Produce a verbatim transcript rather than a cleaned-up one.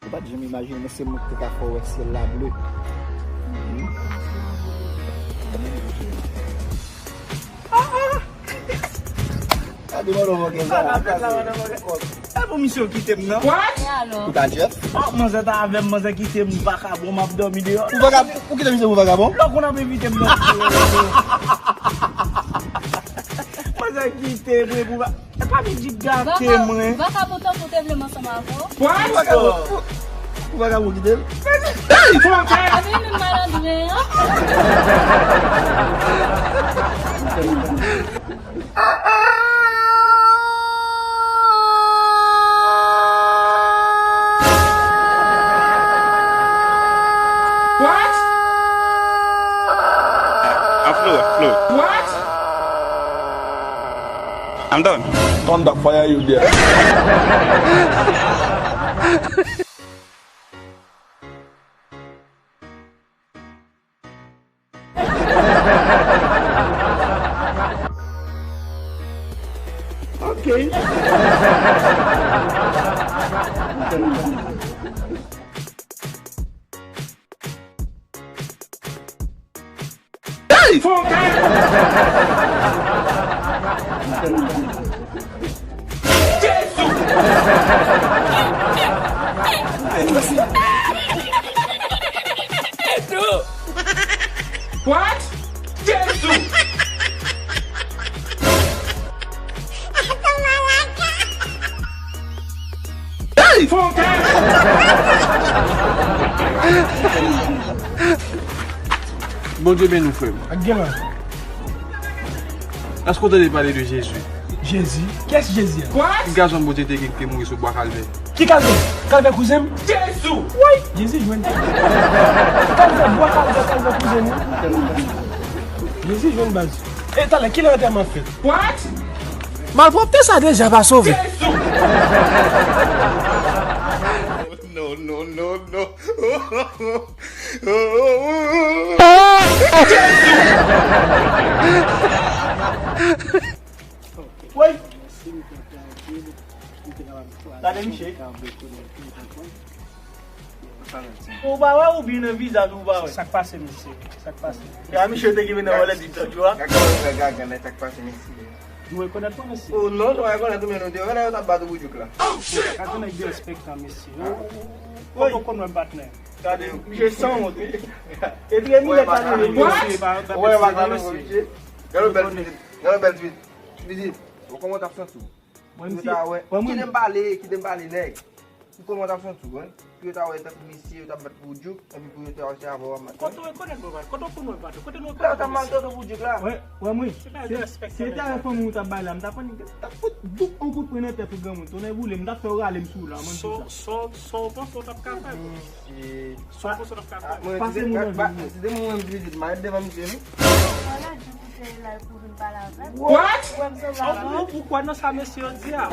Ou pa t janm imajine, men se mwen ki te ka fè w wè syèl la ble. Hmm. Gade mwen nan mògè sa. E pou misye w kite m nan. What? E alò? Ou ta Jeff? Oh, manzè ta avè m, manzè kite m vakabon, m ap dòmi deyò. Ou vakabon? Ou kite misye pou vakabon? Lò konn ap envite m nan. Manzè kite m, e pou va-, e pa vin di gate mwen. Vakabon tankou te vle m ansanm avè w. What? Ou vakabon, ou, ou vakabon kite l? Epi li menm malandren an. What? I'm fluent, fluent. What? I'm done. Thunder fire you there. Ok. Hey! Fon kay! Jezi! What? Jezi! Hey! Fon kay! Bondye beni w, frè m. Ak gen la. Èske w tande pale de Jezi? Jezi? Kiyès Jezi a? What? Ti gason Bondye te gen ki te mouri sou bwa Kalvè. Ki Kalvè? Kalvè kouzen m? Jezi! Woy! Jezi jwenn. Kalvè, bwa Kalvè, Kalvè kouzen m. Jezi jwenn baz. E talè, kilè antèman ap fèt? What? Malpwòpte sa deja pa sove. Jezi! No, no, no, no. Woy! Gade misye. Ou pa wè oubyen nan vizaj ou pa wè? Sa k pase, mesye? Sa k pase? Ya, misye te gen nan wòlè di tòt yo a. Gade, gade, gade, sa k pase, mesye? Nou rekonèt mwen, mesye? Oh, non, nou rekonèt ou, men nou te wè lè yo t ap bat ou pou djouk la. Gade nèg derespektan, mesye. Kote w konn wè m, patnè? Gade, misye sanwont, wi. Epi e milè pa nan mesye, pa, pa, mesye. Gade bèl pitit, gade bèl pitit. Pitit, kòman w t ap santi w? Mwen, misye, mwen, mwen. Kite m pale, kite m pale, nèg. Kòman w t ap santi w, konn? Pou yo ta wè tankou mesye, yo t ap bat pou djouk, epi pou yo ta wè se avè w ap match. Kote w rekonèt mwen, kote w konn wè bat, kote nou rekonèt mwen? Lè yo t ap maltrete w pou djouk la. Wè, wè mwen. Se pa derespektan, se ta fanmi ou t ap bay la, m t ap pran, t ap fout bouk on kout pwen nan tèt ou granmoun. Tonnè boule m, m t ap fè w rale m sou ou la, mwen di sa. Sa, sa, sa w panse w t ap ka fè? Sa w panse w t ap ka fè? Pase moun nan vi. Si se mwen menm ki vizit, m a ret devan misye, wi. Ou, ou kwè nan sa mesye yo di a?